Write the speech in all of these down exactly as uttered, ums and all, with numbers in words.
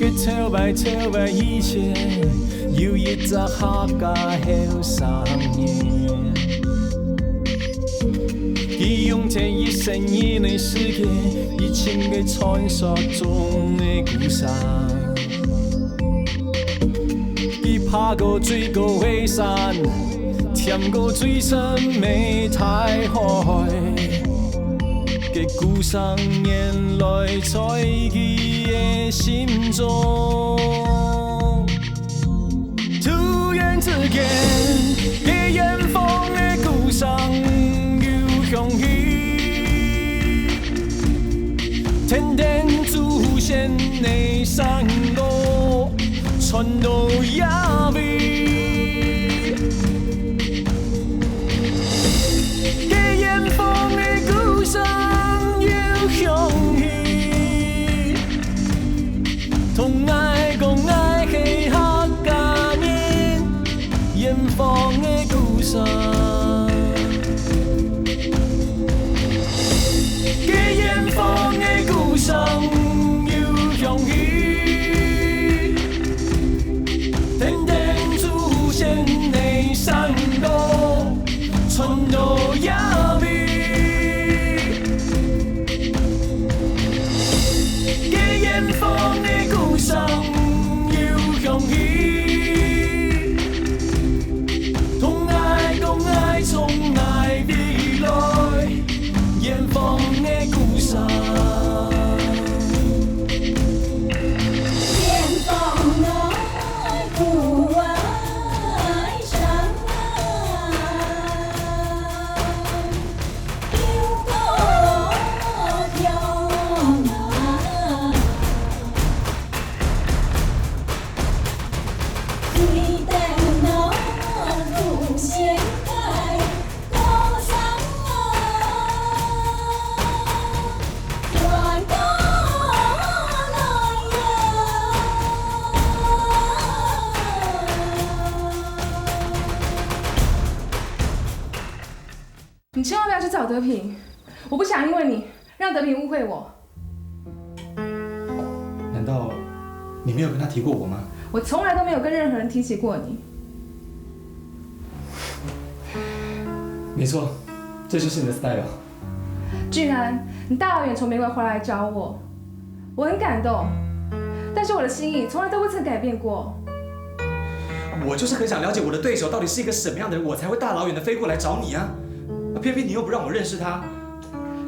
佢頭擺頭擺以前，有一隻客家後生人，佢用盡一生人个時間，去尋个傳說中个故鄉。佢爬過最高个山， 踮過最深个大海，个故鄉原來在佢个心中。突然之間，个遠方个故鄉又響起，天頂祖先个山歌傳到這位。 个遠方个故鄉又響起，同𠊎講𠊎係客家人，遠方个故鄉。个遠方个故鄉又響起， 天頂祖先个山歌傳到這位。个遠方个故鄉又響起，同𠊎講𠊎從哪位來。 遠方个故鄉。遠方个故鄉啊，有多遠啊？ 你千万不要去找德平，我不想因为你让德平误会我。难道你没有跟他提过我吗？我从来都没有跟任何人提起过你。没错，这就是你的 style。 俊安，你大老远从美国回来找我，我很感动，但是我的心意从来都不曾改变过。我就是很想了解我的对手到底是一个什么样的人，我才会大老远的飞过来找你啊。那偏偏你又不让我认识他。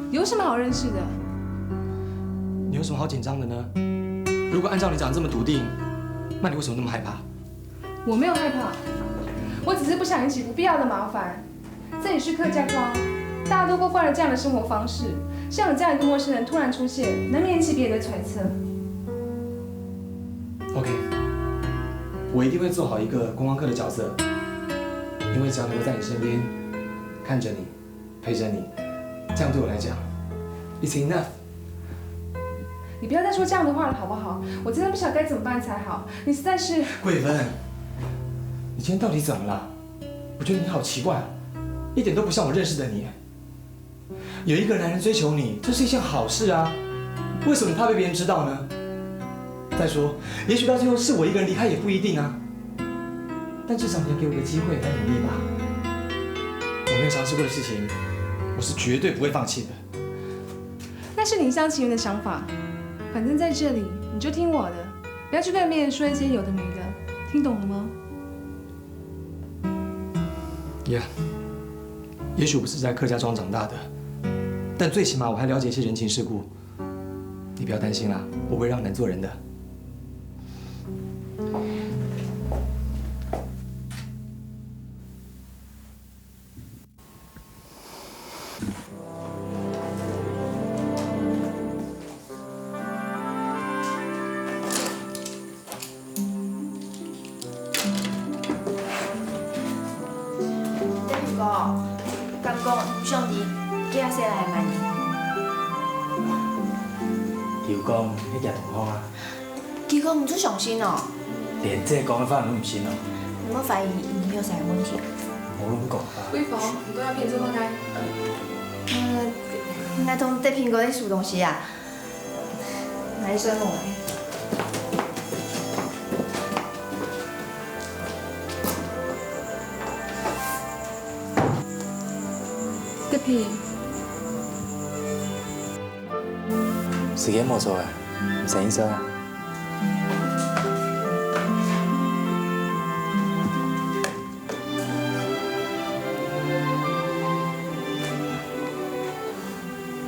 有什么好认识的？你有什么好紧张的呢？如果按照你讲的这么笃定，那你为什么那么害怕？我没有害怕，我只是不想引起不必要的麻烦。 这里是客家庄，大家都过惯了这样的生活方式，像你这样一个陌生人突然出现，难免引起别人的揣测。OK，我一定会做好一个观光客的角色，因为只要能够在你身边，看着你，陪着你，这样对我来讲，it's enough。你不要再说这样的话了，好不好？我真的不晓得该怎么办才好。你实在是……桂芬，你今天到底怎么了？ 我觉得你好奇怪啊，一点都不像我认识的你。有一个男人追求你，这是一件好事啊，为什么你怕被别人知道呢？再说，也许到最后是我一个人离开也不一定啊。但至少你要给我个机会来努力吧。我没有尝试过的事情，我是绝对不会放弃的。那是你一厢情愿的想法，反正在这里你就听我的，不要去跟别人说一些有的没的，听懂了吗？ Yeah，也许我不是在客家庄长大的，但最起码我还了解一些人情世故。你不要担心啦，我不会让你难做人的。兄弟，佢阿細倈係麼人？佢有講係厥同學啊。佢講你就相信哦？連這講个話你毋信哦？你莫懷疑，你有啥問題？無亂講啊。貴峰，你都要騙做麼个？嗯，𠊎同德平哥在收東西啊。 來，算我來。德平。時間無錯啊，毋使應酬啊。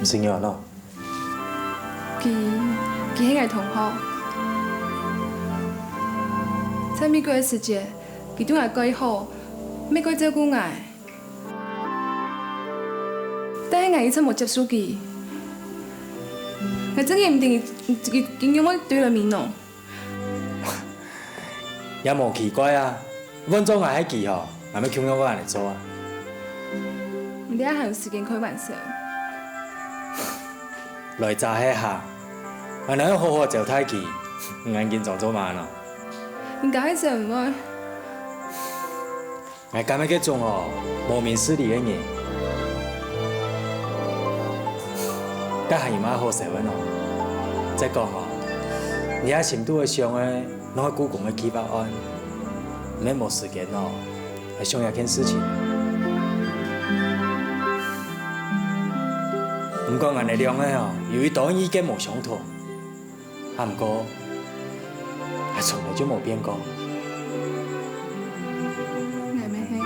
毋使應酬喏。 佢，佢係𠊎同學。在美國个時節，佢對𠊎蓋好，乜蓋照顧𠊎。但係𠊎一直無接受佢。𠊎真个毋知佢，佢，佢仰會對來面哦。 也無奇怪啊，換做𠊎係佢吼，𠊎乜共樣會恁樣做啊。你這下還有時間開玩笑？來遮歇下，𠊎哪有好好招待佢，你恁緊張做麼个呢？你敢係真毋會？ 𠊎敢係該種哦，無明事理个人。該還有麼个好笑个呢？再講哦，你這心肚个想个，攏係故宮个計畫案，你無時間哦，來想這件事情。毋過𠊎等兩个哦，有一段意見無相同。 啊，毋過，𠊎從來就無變過。𠊎乜係。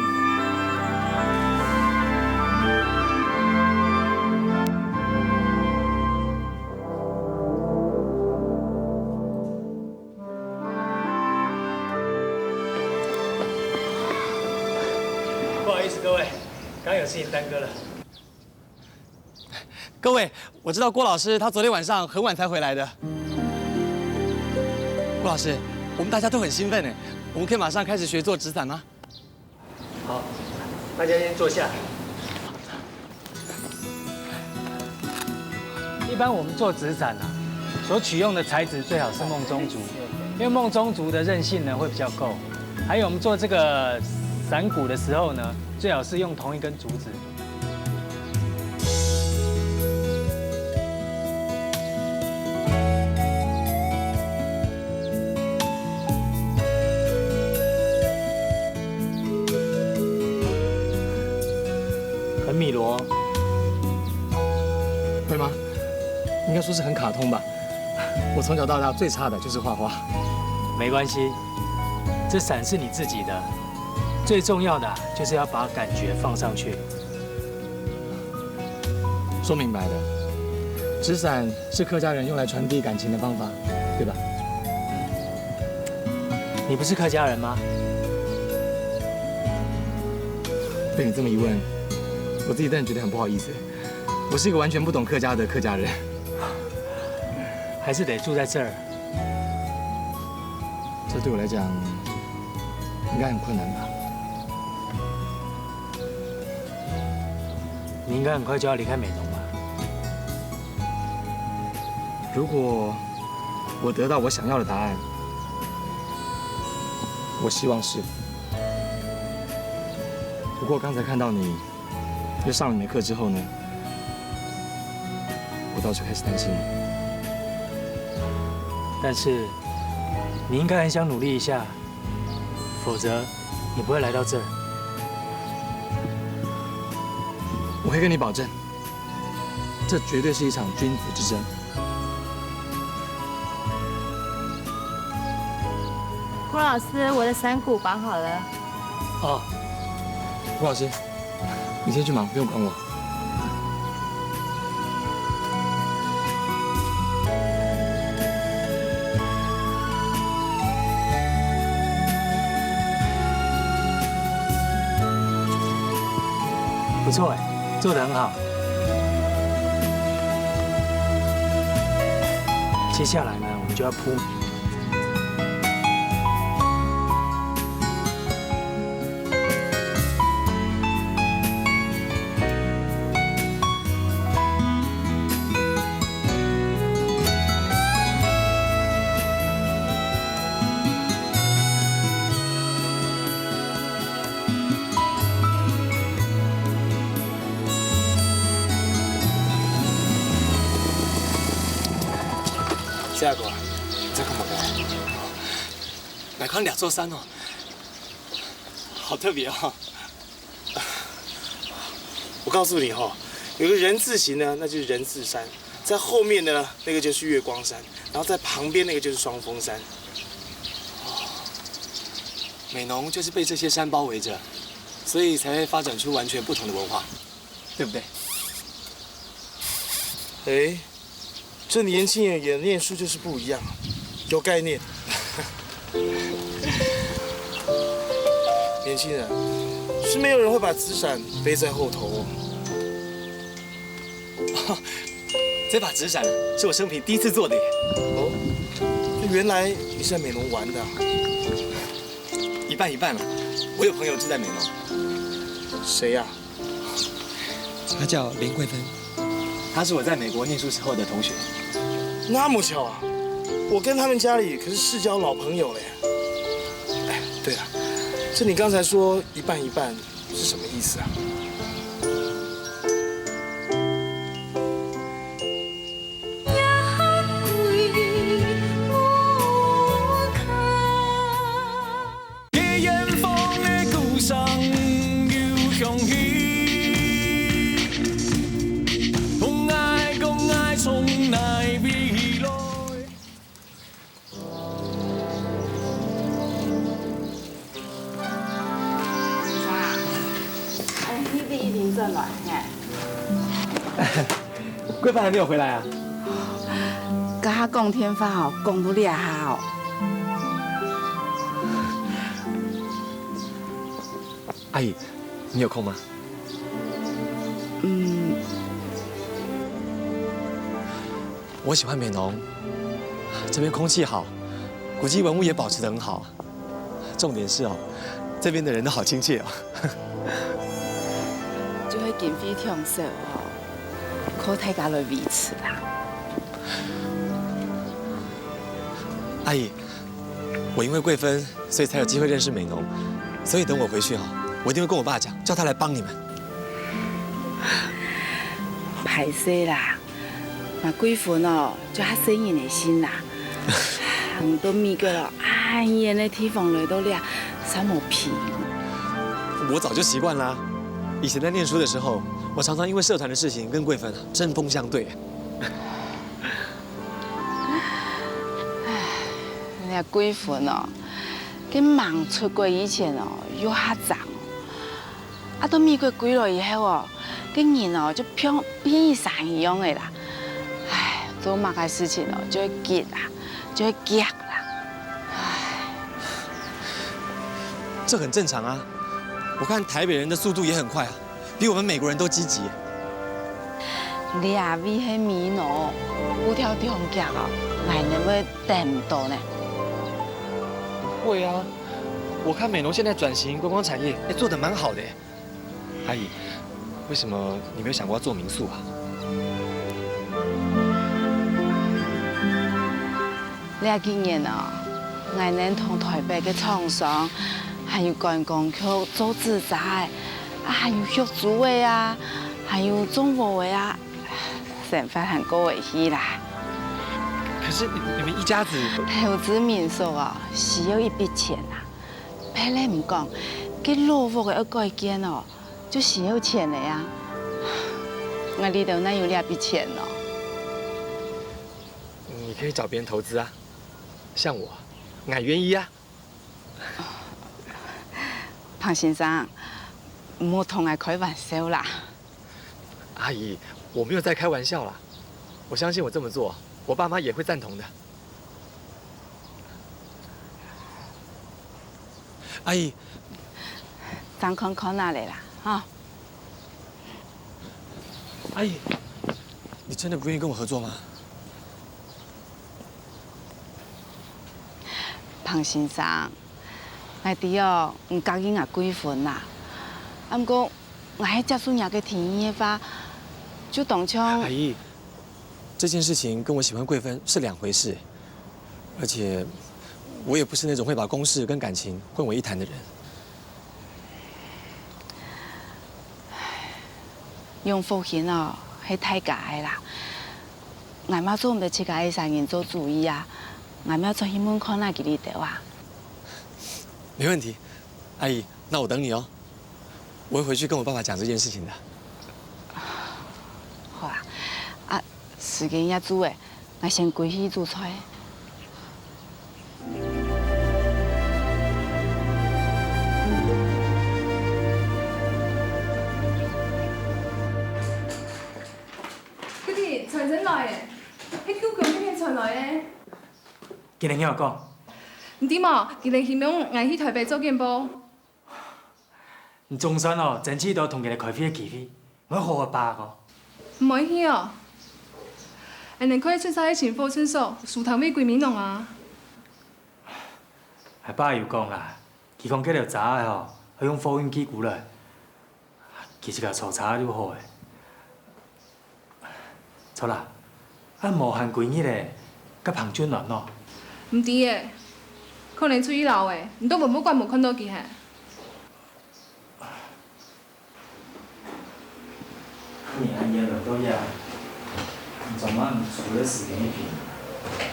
不好意思，各位，剛有事情耽搁了。 各位，我知道郭老師他昨天晚上很晚才回來的。郭老師，我們大家都很興奮哎，我們可以馬上開始學做紙傘嗎？好，大家先坐下。一般我們做紙傘啊，所取用的材質最好是孟宗竹，因為孟宗竹的韌性呢會比較夠。還有我們做這個傘骨的時候呢，最好是用同一根竹子。 很米罗，会吗？应该说是很卡通吧。我从小到大最差的就是画画。没关系，这伞是你自己的，最重要的就是要把感觉放上去。说明白了，纸伞是客家人用来传递感情的方法，对吧？你不是客家人吗？被你这么一问，我自己真的觉得很不好意思。我是一个完全不懂客家的客家人。还是得住在这儿。这对我来讲，应该很困难吧？你应该很快就要离开美浓吧？如果我得到我想要的答案，我希望是。不过刚才看到你 又上了你的课之后呢，我倒是开始担心了。但是，你应该很想努力一下，否则你不会来到这儿。我可以跟你保证，这绝对是一场君子之争。郭老师，我的伞骨绑好了。哦，郭老师， 你先去忙，不用管我。不错哎，做得很好。接下来呢，我们就要铺。這個，你在幹嘛？來看兩座山哦，好特別哦。我告訴你哈，有個人字形呢，那就是人字山，在後面呢，那個就是月光山，然後在旁邊那個就是雙峰山。美濃就是被這些山包圍著，所以才會發展出完全不同的文化，對不對？哎，這年輕人也念書就是不一樣，有概念。年輕人，是沒有人會把紙傘背在後頭哦。這把紙傘是我生平第一次做的耶。哦，原來你是在美濃玩的啊。一半一半了，我有朋友住在美濃。誰呀？他叫林桂芬，他是我在美國念書時候的同學。那麼巧啊，我跟他們家裡可是世交老朋友嘞。哎，對了，這你剛才說一半一半是什麼意思啊？哎，你一定轉來，哎。桂芬還沒有回來啊？跟他講電話哦，講到這下哦。阿姨，你有空嗎？嗯。我喜歡美濃，這邊空氣好，古蹟文物也保持得很好。 重點是哦，這邊的人都好親切哦。就係經費忒少哦，靠大家來維持啦。阿姨，我因為桂芬，所以才有機會認識美濃，所以等我回去哦，我一定會跟我爸講，叫他來幫你們。歹勢啦， 𠊎桂芬哦，就較細人个心啦。行到美國哦，恁遠个地方來到這，煞無避。我早就習慣啦。以前在念書的時候，我常常因為社團的事情跟桂芬針鋒相對。唉，𠊎桂芬哦，佢吂出國以前哦，又較靚。 啊，到美國歸來以後哦，該人哦就像變異儕一樣个啦。唉，做麼个事情哦，就會急啊，就會遽啦。唉。這很正常啊，我看台北人的速度也很快啊，比我們美國人都積極。這位係美濃，步調當遽哦，𠊎等會等毋到呢。不會啊，我看美濃現在轉型觀光產業，哎，做得蠻好的耶。 阿姨，為什麼你沒有想過要做民宿啊？這幾年哦，𠊎等同台北个廠商，還有觀光局做資助个，啊，還有畜豬个啊，還有種禾个啊，生活還過會去啦。可是你，你們一家子……投資民宿哦，需要一筆錢啊。 別个毋講，該老屋个愛改建哦，就需要錢了啊。𠊎這兜哪有這筆錢哦？你可以找別人投資啊，像我，𠊎願意啊。彭先生，毋好同𠊎開玩笑啦。阿姨，我沒有在開玩笑啦。我相信我這麼做，我爸媽也會贊同的。 阿姨，正看看啊咧啦，哈。阿姨，你真的不願意跟我合作嗎？彭先生，𠊎知哦，你佮意𠊎桂芬啦，啊，毋過𠊎係接受若个提議个話，就當像……阿姨，這件事情跟我喜歡桂芬是兩回事。 而且我也不是那種會把公事跟感情混為一談的人。用福興哦，係大家个啦。，𠊎嘛做毋得自家一儕人做主意啊，𠊎嘛愛轉去問看啊佢兜啊。没问题，阿姨，那我等你哦。我会回去跟我爸爸讲这件事情的。好啊，啊，時間也晝咧，𠊎先歸去煮菜。 佢兜傳真來咧，係舅公該片傳來咧。今日仰仔講？你知無？佢兜希望𠊎去臺北做簡報。你總算哦，爭取到同佢兜開會个機會，𠊎好好把握哦。毋愛去哦！恁樣可以出差去尋火順所，收攤位歸面攏啊！阿爸有講啦，佢講該兜渣仔吼，愛用貨運寄過來，佢自家坐車就好咧。 著啦，啊無閒歸日仔，佮彭俊鑾喏。毋知咧，可能出去尞咧，你到文物館無看到佢係？你恁夜來到這，你做麼毋抽兜時間去陪？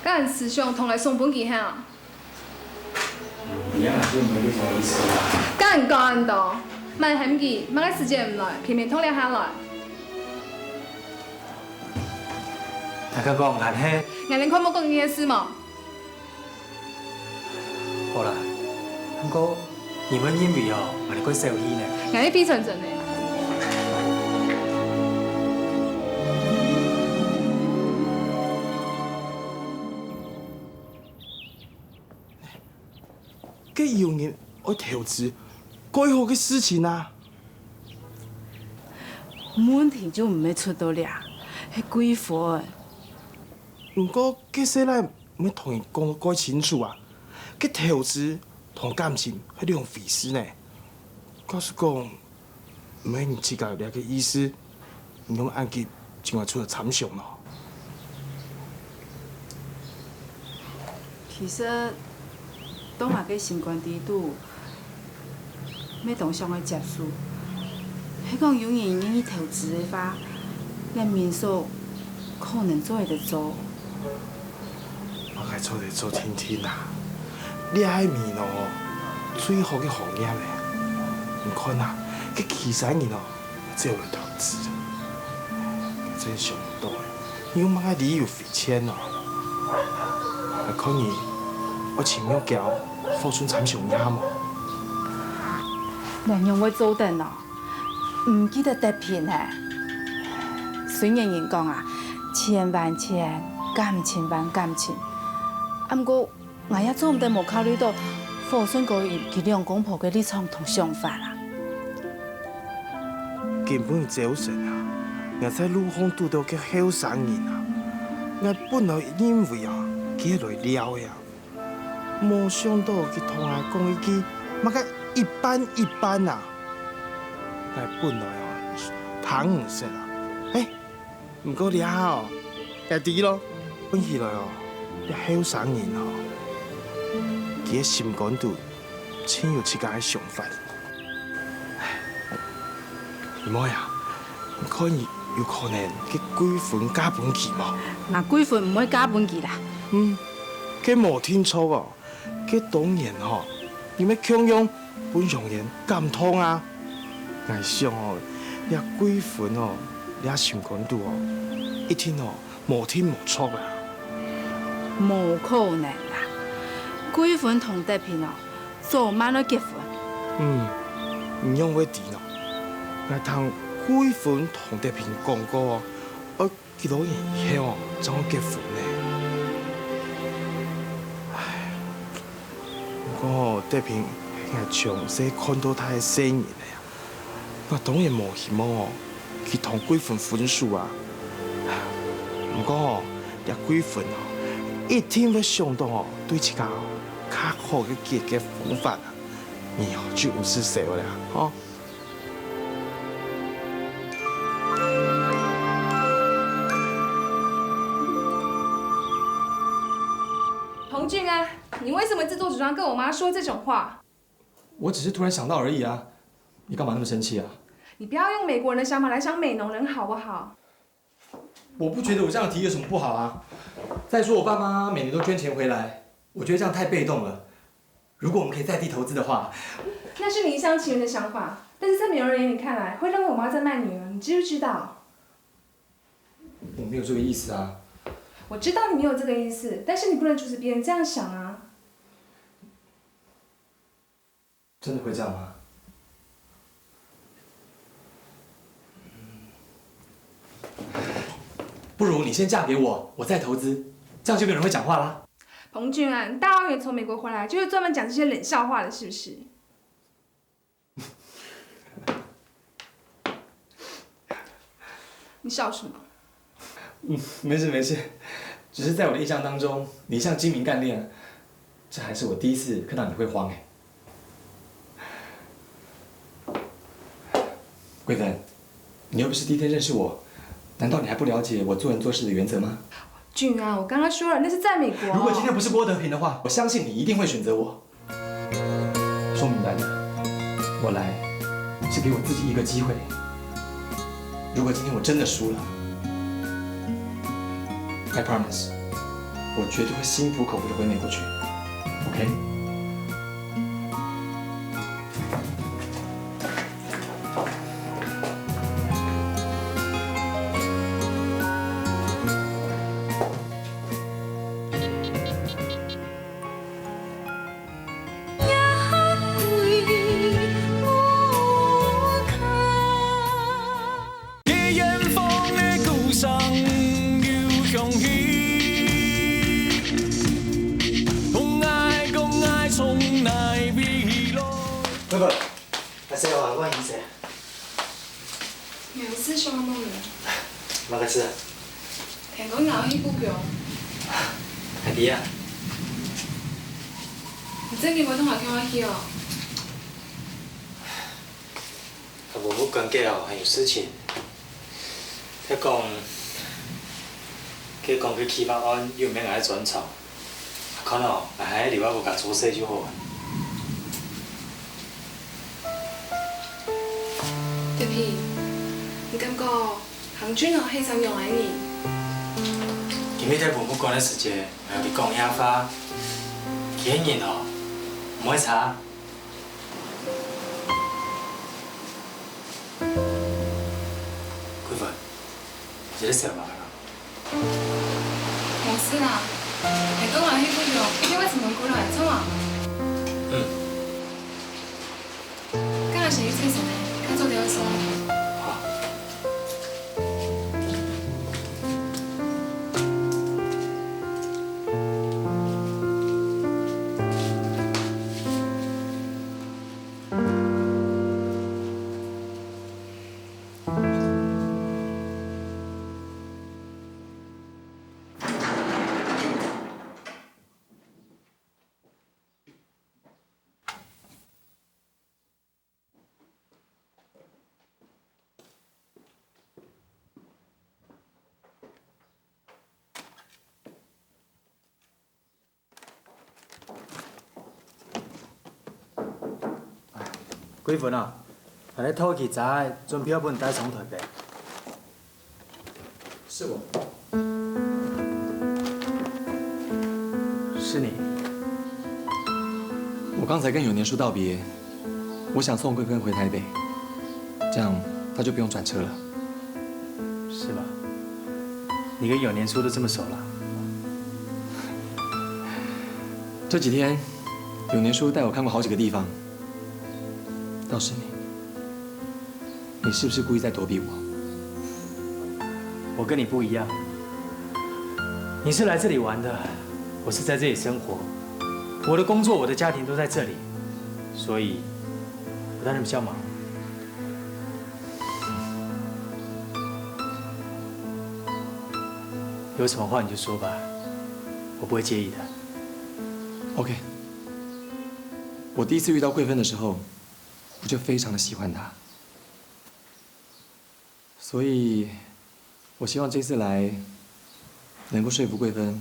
該恁思想通來送分佢係啊？ 你也就毋會有這種意思啦。該你講恁多，慢喊佢，麼个時節毋來，偏偏跈這下來。大家講，恁係。𠊎連看無講佢个事無？好啦，毋過你毋好認為哦，𠊎兜怪小氣呢。𠊎係非常真呢。 該有人愛投資，蓋好个事情啊！問題就毋係出到這，係貴妃。毋過該細賴毋係同你講到蓋清楚啊，該投資同感情係兩回事呢。假使講 毋係你自家有這个意思，你仰恁急就愛出來參詳咯？其實，到𠊎个心肝底肚，乜當想愛接受。係講有人願意投資个話，這民宿可能做得做。 𠊎愛做得做定定啊！這係美濃哦，最好个行業咧。你看啊，該其他人哦，走來投資。𠊎真想毋到欸，你有麼个理由回遷哦？𠊎看你愛尋玉嬌、火順參詳一下無？恁樣會做得哦？ 毋記得德平係？雖然人講啊，錢還錢，感情還感情，啊毋過𠊎也做毋得無考慮到火順哥佢兩公婆个立場同想法啊。今晡日朝晨啊，𠊎在路項堵到該後生人啊，𠊎本來認為啊，佢係來尞个啊。 無想到佢同𠊎講一句，麼个一半一半啊！𠊎本來哦，聽毋識啊。欸，毋過這下哦，𠊎知咯。看起來哦，這後生人哦，佢个心肝肚盡有自家个想法。 妹妹啊，你看有可能該貴妃嫁分佢無？啊貴妃毋會嫁分佢啦。嗯，該無定著哦。該當然吼，你乜共樣分楊言感動啊。𠊎想哦，這貴妃哦，這心肝肚哦，一定哦，無定無著啊。無可能啦！貴妃同德平哦， 早慢愛結婚。嗯，你仰會知呢？𠊎聽貴妃同德平講過，愛幾多年以後正會結婚呢。唉，毋過德平係𠊎從細看到大个細人仔啊。 𠊎當然無希望哦，佢同貴妃分手啊。毋過哦，這貴妃哦，一定會想到哦，對自家哦，較好个解決方法啊。你哦，就毋使愁了，吼。彭俊啊，你為什麼自作主張跟我媽說這種話？ 我只是突然想到而已啊，你幹嘛那么生气啊？你不要用美國人的想法來想美濃人好不好？我不觉得我这样提有什么不好啊。再说我爸妈每年都捐钱回来，我觉得这样太被动了。如果我们可以在地投资的话，那是你一厢情愿的想法，但是在美容人眼里看来，会认为我妈在卖女儿，你知不知道？我没有这个意思啊。我知道你没有这个意思，但是你不能阻止别人这样想啊。真的会这样吗？不如你先嫁给我，我再投资，这样就没有人会讲话啦。彭俊安，你大老远从美国回来，就是专门讲这些冷笑话的，是不是？你笑什么？嗯，没事没事，只是在我的印象当中，你一向精明干练，这还是我第一次看到你会慌哎。桂芬，你又不是第一天认识我，难道你还不了解我做人做事的原则吗？俊安，我刚刚说了，那是在美国。如果今天不是郭德平的话，我相信你一定会选择我。说明白了，我来是给我自己一个机会。如果今天我真的输了，I promise，我绝对会心服口服的回美国去。OK？拜拜。 阿細啊，我係細。有事想問你。麼个事啊？聽講你愛去北京。係啊。你正經會同阿強一起哦？啊，無，無關係哦，還有事情。佢講，佢講佢企劃案又毋係𠊎个專長。 看哦，𠊎還係留在屋下做事就好啊。德平，你感覺行俊哦係一儕仰般个人？今日在博物館个時節，𠊎有佢講一下話，佢个人哦，毋會差。桂芬，你在笑麼个啦？ 無事啦，聽講𠊎去北京，一定會成功過來，著無？嗯。該𠊎先去洗身了，較早點睡。好。桂芬啊，𠊎个陶器遮仔，準備好分你帶上臺北。是我。是你。我剛才跟永年叔道別，我想送桂芬回台北，這樣她就不用轉車了。是吧？你跟永年叔都這麼熟了？ 這幾天，永年叔帶我看過好幾個地方。倒是你，你是不是故意在躲避我？我跟你不一樣，你是來這裡玩的，我是在這裡生活。我的工作，我的家庭都在這裡，所以我當然比較忙。 有什麼話你就說吧，我不會介意的。OK，我第一次遇到桂芬的時候，我就非常的喜歡她，所以我希望這次來能夠說服桂芬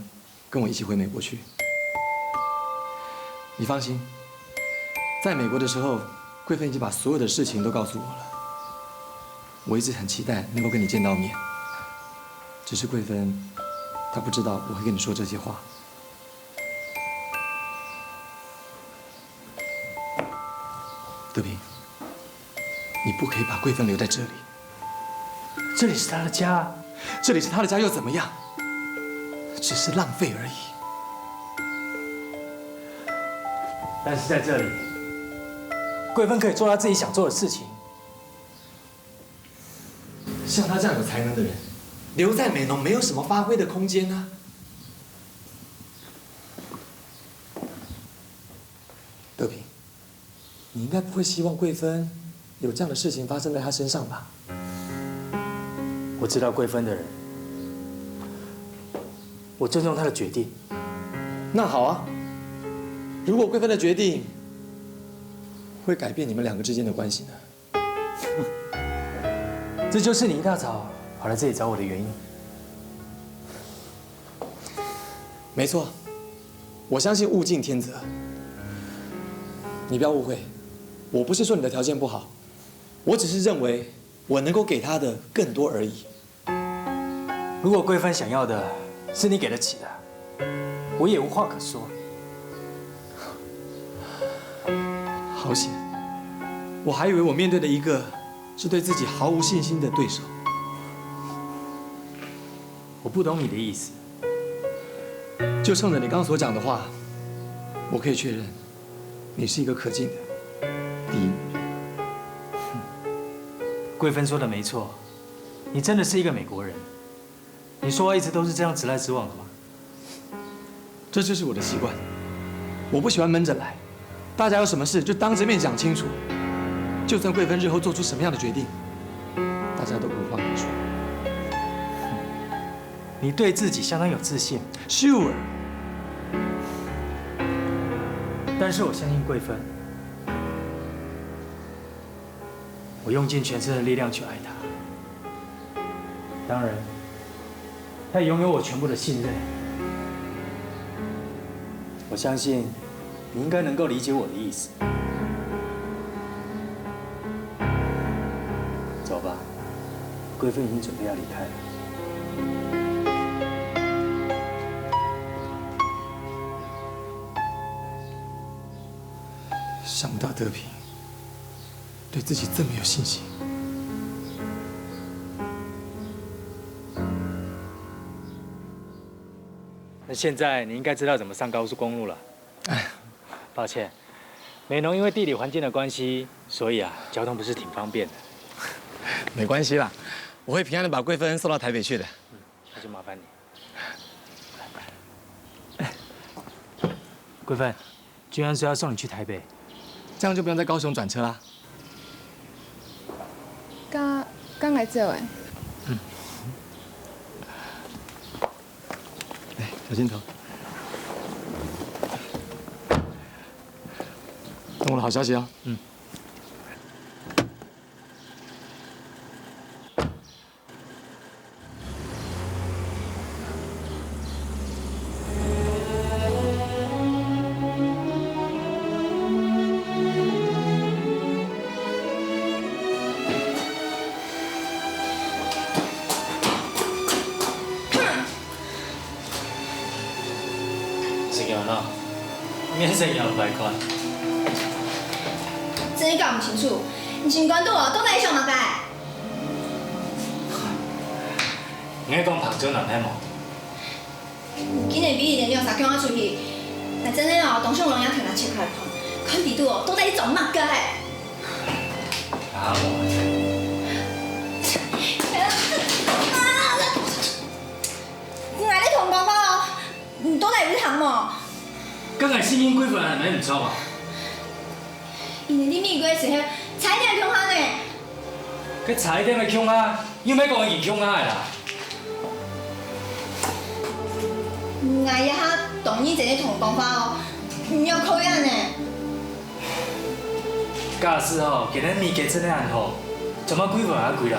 跟我一起回美國去。你放心，在美國的時候，桂芬已經把所有的事情都告訴我了。 我一直很期待能夠跟你見到面，只是桂芬，她不知道我会跟你说这些话。德平，你不可以把桂芬留在这里。这里是她的家，这里是她的家又怎么样？只是浪费而已。但是在这里，桂芬可以做她自己想做的事情。像她这样有才能的人，留在美浓没有什么发挥的空间啊。德平，你应该不会希望桂芬有这样的事情发生在她身上吧？我知道桂芬的人，我尊重她的决定。那好啊，如果桂芬的决定会改变你们两个之间的关系呢？这就是你一大早跑来这里找我的原因。没错，我相信物竞天择。你不要误会，我不是说你的条件不好，我只是认为我能够给她的更多而已。如果桂芬想要的是你给得起的，我也无话可说。好险，我还以为我面对的一个是对自己毫无信心的对手。我不懂你的意思。就冲着你刚刚所讲的话，我可以确认，你是一个可敬的第一。桂芬说的没错，你真的是一个美国人。你说话一直都是这样直来直往的吗？这就是我的习惯，我不喜欢闷着来。大家有什么事就当着面讲清楚，就算桂芬日后做出什么样的决定，大家都无话可说。你对自己相当有自信。Sure。但是我相信桂芬，我用尽全身的力量去爱她。当然，她也拥有我全部的信任。我相信你应该能够理解我的意思。走吧，桂芬已经准备要离开了。想不到德平对自己这么有信心。那现在你应该知道怎么上高速公路了。抱歉，美浓因为地理环境的关系，所以啊，交通不是挺方便的。没关系啦，我会平安的把桂芬送到台北去的。那就麻烦你。桂芬，君安说要送你去台北，这样就不用在高雄转车啦。敢敢来做诶？哎，小心头。等我的好消息哦。嗯。成员啊，面色也毋歹看。真个搞毋清楚，你心肝肚哦，到底想麼个？你愛講彭春蘭係無？你竟然比人兩儕共下出去，𠊎真个哦，當想摎若頭那切開看，看底肚哦，到底你做麼个？啊，無。 𠊎咧同你講話哦，你到底有聽無？該𠊎信任桂芬還毋係毋著啊？因為你美國个時候，差一點共下呢。該差一點个共下，又毋係講已經共下个啦。𠊎這下當認真个同你講話哦，你毋好討厭呢。 假使吼，今日美國真个恁好，做麼桂芬會歸來？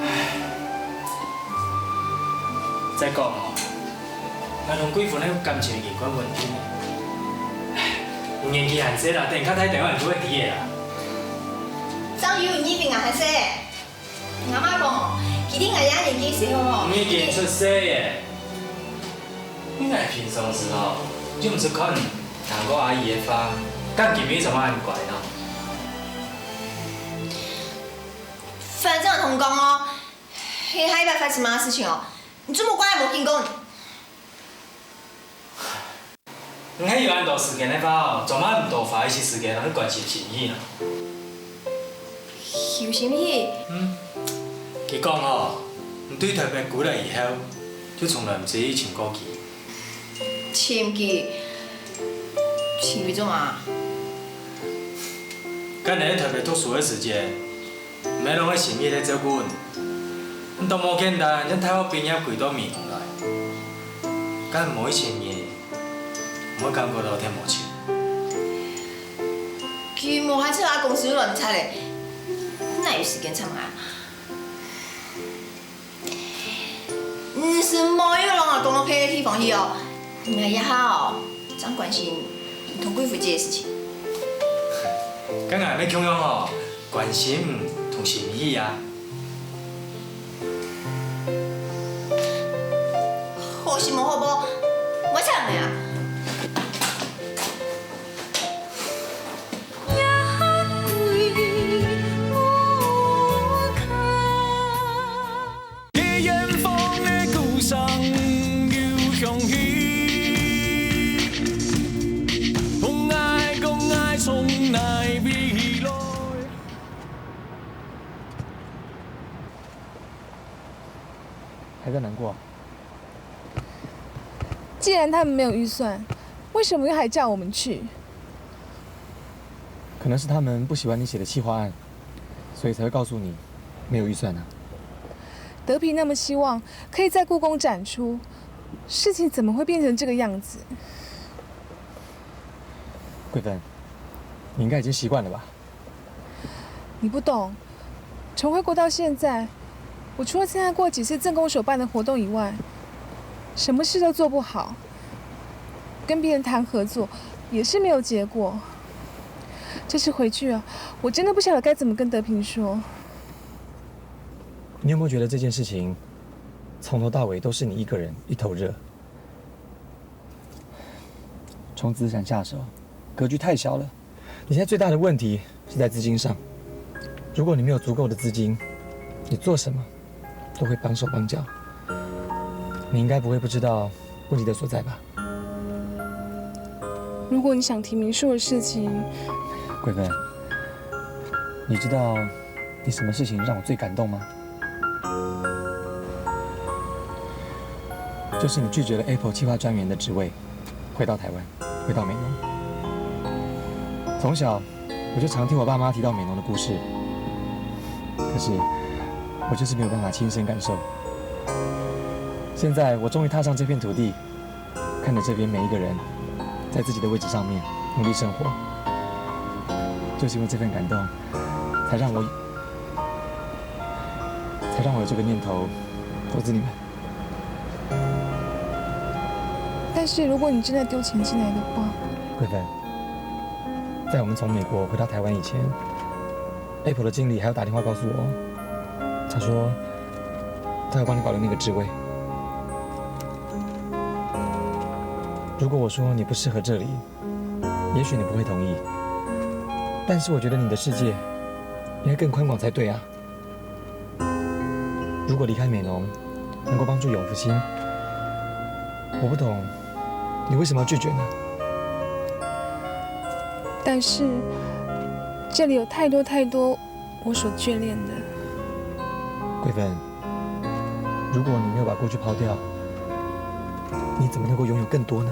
唉，再講吼，𠊎同桂芬个感情已經較穩定了。唉，你年紀還細啦，等較大條你就會知个啦。張宇，你比𠊎還細。 𠊎阿媽講哦，佢一定係這年紀時候吼。你已經出世耶，你哪平常時吼，就毋識看糖果阿姨个話，敢今日做麼恁乖呢？反正我同你講哦，你下一擺發生麼个事情哦，你做麼个怪我無緊講。 你係有恁多時間个話哦，做麼毋多花一息時間去關心心怡啊？有心怡？嗯，佢講吼，你對台北歸來以後，就從來毋識去尋過佢。尋佢？尋佢做麼？該你在台北讀書个時節， 毋係攏係心怡來照顧你。你都無簡單，像大學畢業歸到美濃來，敢無一千日，毋會感覺到忒無情。佢無閒出來公司亂掣咧，哪有時間參加？你係無有摎𠊎講到別个地方去哦？𠊎這下哦，正關心同貴婦姐个事情。該𠊎乜共樣哦， 關心同心意啊。好心無好報，我請你啊！ 还在难过？既然他们没有预算，为什么又还叫我们去？可能是他们不喜欢你写的企划案，所以才会告诉你没有预算啊。德平那么希望可以在故宫展出，事情怎么会变成这个样子？桂芬，你应该已经习惯了吧？ 你不懂，从回国到现在，我除了参加过几次正宫所办的活动以外，什么事都做不好。跟别人谈合作也是没有结果。这次回去啊，我真的不晓得该怎么跟德平说。你有没有觉得这件事情从头到尾都是你一个人一头热？从资产下手，格局太小了。 你现在最大的问题是在资金上。如果你没有足够的资金，你做什么都会绑手绑脚。你应该不会不知道问题的所在吧？如果你想提民宿的事情，桂芬，你知道你什么事情让我最感动吗？ 就是你拒绝了 Apple 企划专员的职位，回到台湾，回到美浓。从小我就常听我爸妈提到美浓的故事，可是我就是没有办法亲身感受。现在我终于踏上这片土地，看着这边每一个人在自己的位置上面努力生活，就是因为这份感动，才让我，才让我有这个念头投资你们。 但是如果你真的丢钱进来的话，桂芬，在我们从美国回到台湾以前，Apple 的经理还有打电话告诉我，他说他要帮你保留那个职位。如果我说你不适合这里，也许你不会同意，但是我觉得你的世界应该更宽广才对啊。 如果离开美浓能够帮助永福兴，我不懂你为什么要拒绝呢？但是这里有太多太多我所眷恋的。桂芬，如果你没有把过去抛掉，你怎么能够拥有更多呢？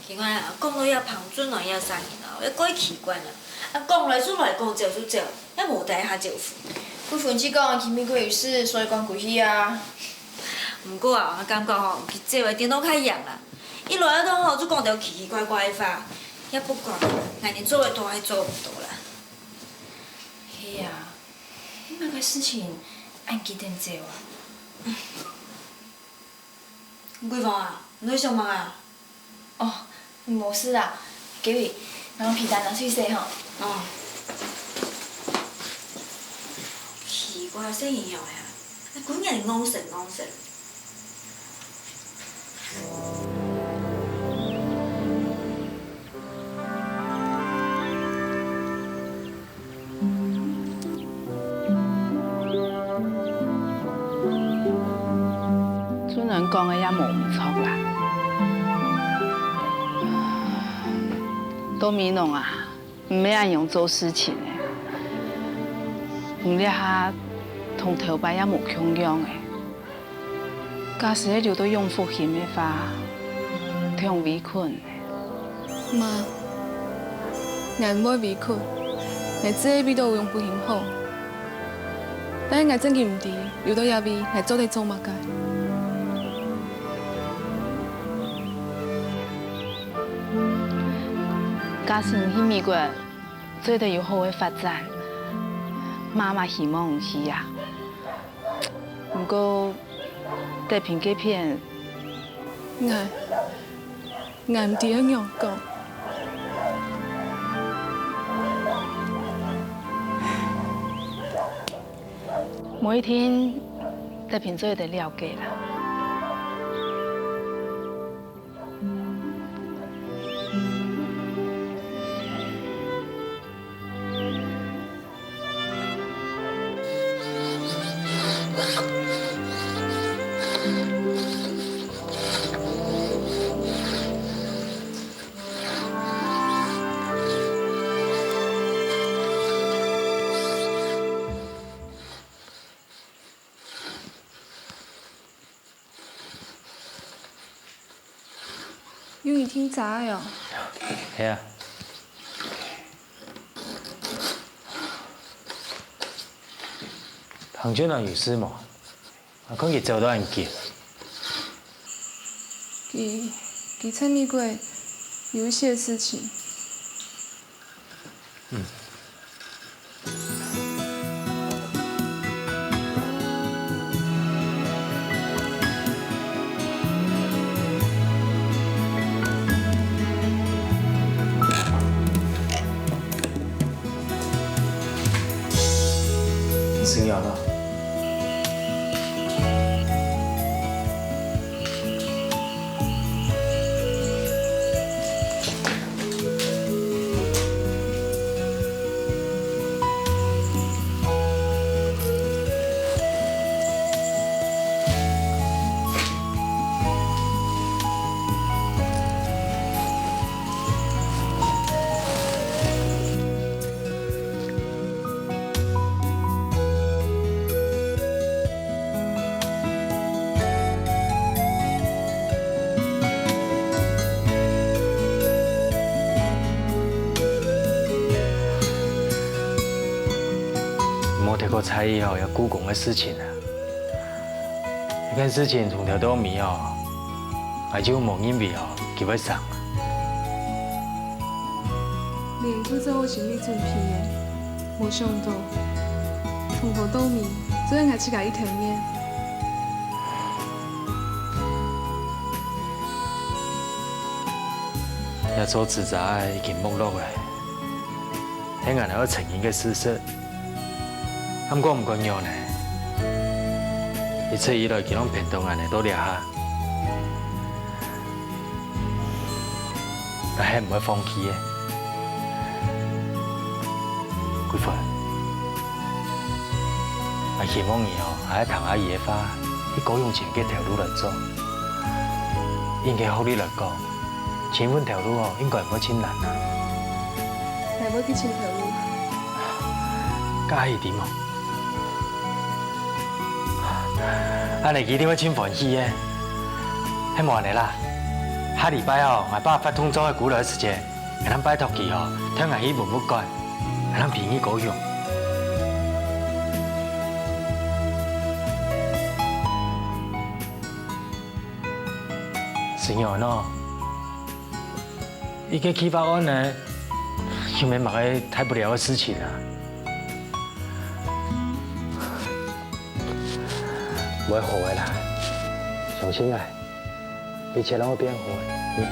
奇怪啊，講到這彭俊男這儕人啊，也怪奇怪啊。啊，講來就來，講走就走，也無打一下招呼。佢分析講，佢美國有事，所以趕歸去啊。毋過啊，𠊎感覺吼，佢走个顛倒較贏啦。一來到吼，就講兜奇奇怪怪个話，也不管，𠊎連做得到還做毋到啦。係啊， 你麼个事情恁急等走啊？桂芳啊，你在想麼个啊？哦，無事啊。Gary，拿皮帶拿去洗吼。哦。奇怪，細人仔啊，歸日戇神戇神。 春蘭講个也無毋著啦。都美濃啊，毋係恁樣做事情个。你這下同頭擺也無共樣个。 假使係留到永福興个話，忒委屈。媽，𠊎毋會委屈，𠊎知係為到永福興好。但係𠊎正經毋知，留到這位，𠊎做得做麼个。假使你去美國，做得有好个發展，媽媽希望你去啊。 毋過，德平該片，𠊎，𠊎毋知愛仰講。無一定，德平做得了解啦。 有人訂遮个哦。係啊。彭俊郎有事無？𠊎看佢走到恁急。佢，佢在美國有一些事情。 你食藥了？ 莫太過在意吼，這舅公个事情啊。這件事情從頭到尾哦，𠊎就無認為哦，佢會成。你毋做好心理準備个。 無想到，從頭到尾，只有𠊎自家一條命。這做紙遮个已經沒落了，係𠊎等愛承認个事實。毋過毋管仰呢，一直以來佢攏騙到𠊎等到這下。 𠊎係毋會放棄个。桂芬，𠊎希望你哦，還係聽阿姨个話，去高雄尋個頭路來做。應該學歷來講，尋份頭路哦，應該毋會盡難啊。𠊎會去尋頭路。該阿姨知無？ 恁呢佢一定會盡歡喜个。係無恁呢啦，下禮拜哦，𠊎爸發動作个鼓勵个時節，𠊎正拜託佢哦，㧡𠊎去文物館，𠊎正陪你去高雄。承恩哦，一個企劃案呢，又毋係麼个大不了个事情啊。會好个啦，相信𠊎，一切攏會變好个。嗯。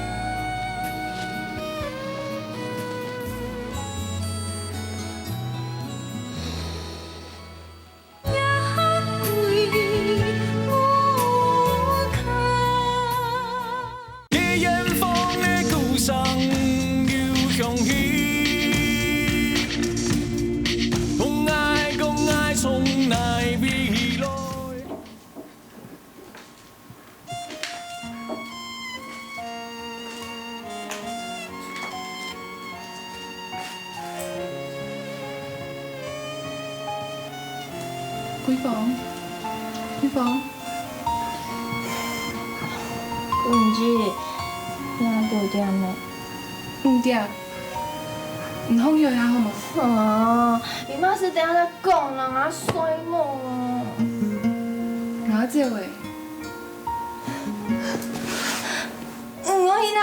桂芳，桂芳。君子，哪有五點呢？五點。你好好睡下好無？哦，你嘛係等下再講啦，𠊎睡目。𠊎走咧。 你愛去哪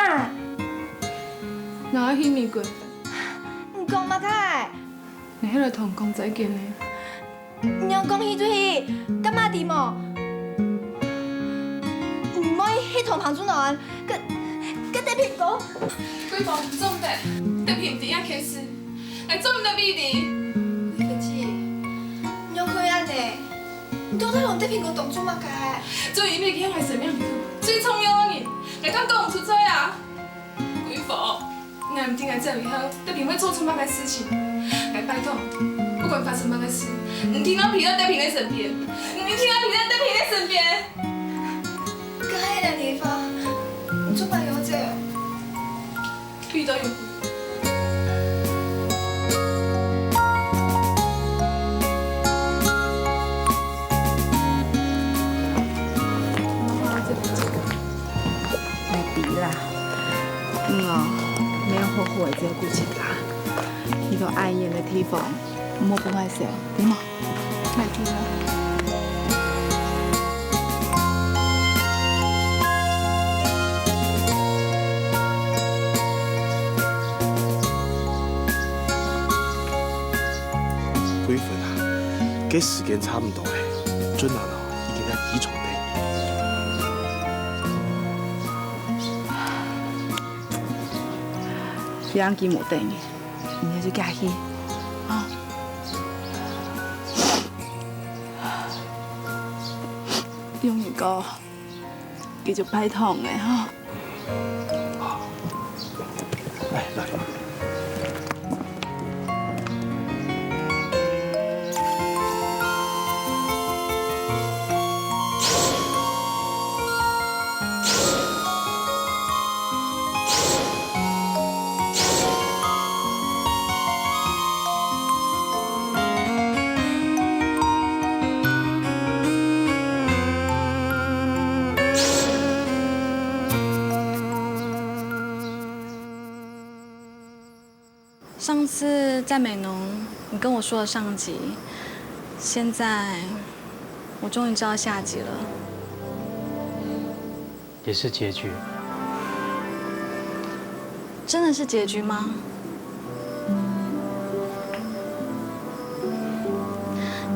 ？𠊎愛去美國。你講麼个？𠊎係來同你講再見个。你仰講去就去，敢嘛知無？你莫去同彭祖南，該，該德平哥。桂芳，你做毋得，德平毋知這件事，𠊎做毋得為你。桂芬姊，你仰會恁呢？你到底同德平哥當做麼个？就因為佢係𠊎生命裡肚最重要个人，𠊎敢講毋出嘴啊？ 桂芳，𠊎毋知𠊎走以後，德平會做出麼个事情。𠊎拜託，不管發生麼个事，你一定愛陪在德平个身邊，你一定愛陪在德平个身邊。該係啦，桂芳，你做麼个愛走？陪到永遠。 來，知啦。嗯哦，你愛好好个照顧自家，去到恁遠个地方，毋好分𠊎愁，知無？來，知啦。 桂芬啊，該時間差毋多咧，俊男哦，已經在機場等你。這下佢無等你，你就遽去，啊。永年哥，佢就拜託你吼。 哎，來。上次在美濃，你跟我說了上集，現在我終於知道下集了。也是結局。真的是結局嗎？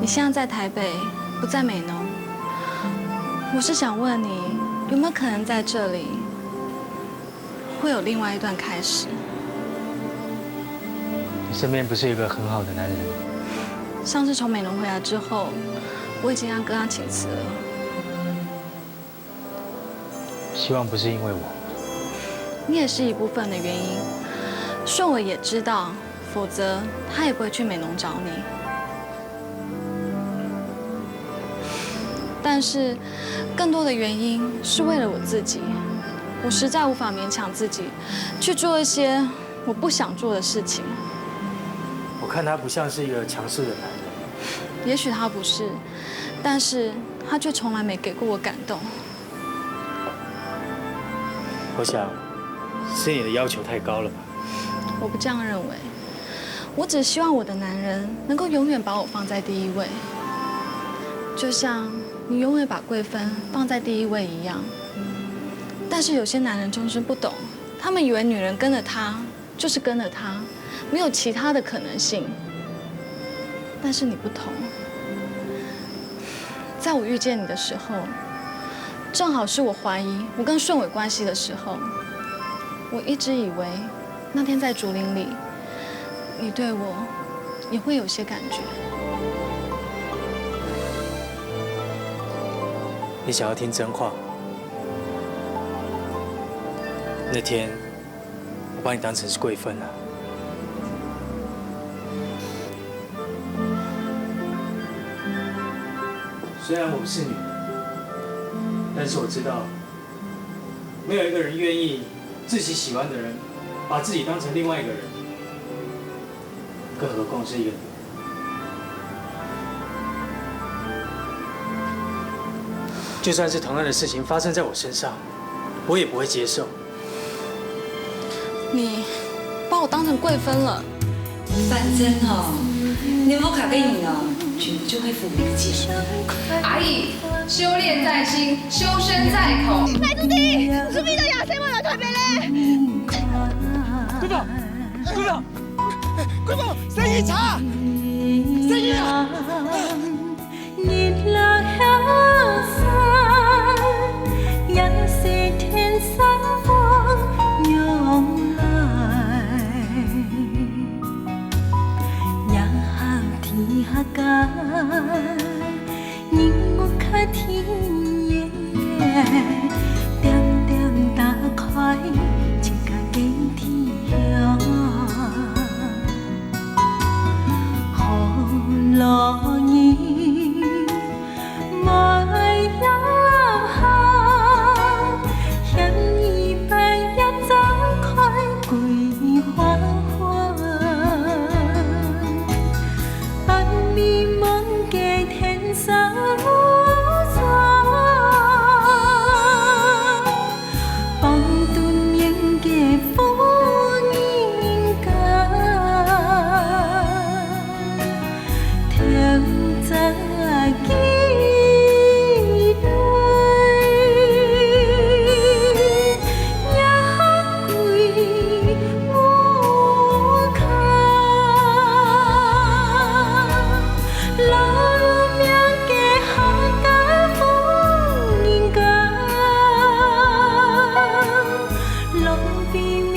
你現在在台北，不在美濃。我是想問你，有沒有可能在這裡 會有另外一段開始。你身邊不是有個很好的男人？上次從美濃回來之後，我已經跟他請辭了。希望不是因為我。你也是一部分的原因，順偉也知道，否則他也不會去美濃找你。 但是，更多的原因是為了我自己，我實在無法勉強自己去做一些我不想做的事情。我看他不像是一個強勢的男人。也許他不是，但是他卻從來沒給過我感動。我想，是你的要求太高了吧？我不這樣認為。 我只希望我的男人能夠永遠把我放在第一位，就像你永遠把桂芬放在第一位一樣。但是有些男人就是不懂，他們以為女人跟了他，就是跟了他，沒有其他的可能性。但是你不同，在我遇见你的时候，正好是我怀疑我跟顺伟关系的时候。我一直以为那天在竹林里，你对我也会有些感觉。你想要听真话？那天我把你当成是桂芬了。虽然我不是你的，但是我知道，没有一个人愿意自己喜欢的人把自己当成另外一个人，更何况是一个你。就算是同样的事情发生在我身上，我也不会接受。你把我当成桂芬了。反正哦，你屋下个人哦，全部就係狐狸精。阿姨，修炼在心，修身在口。白徒弟，你做咩到夜深還來台北咧？桂芳，桂芳，桂芳，生意差，生意啊！ 日落後山，也是天山風湧來。夜行天涯間，人無看天涯，點點打開一家敬天香。 雨落日，莫要哭，嫌伊半夜走開桂花園。暗暝望見天山雨水， 放燈人家婦人家，偷摘幾蕊野花歸屋下。 老命个客家婦人家，浪費無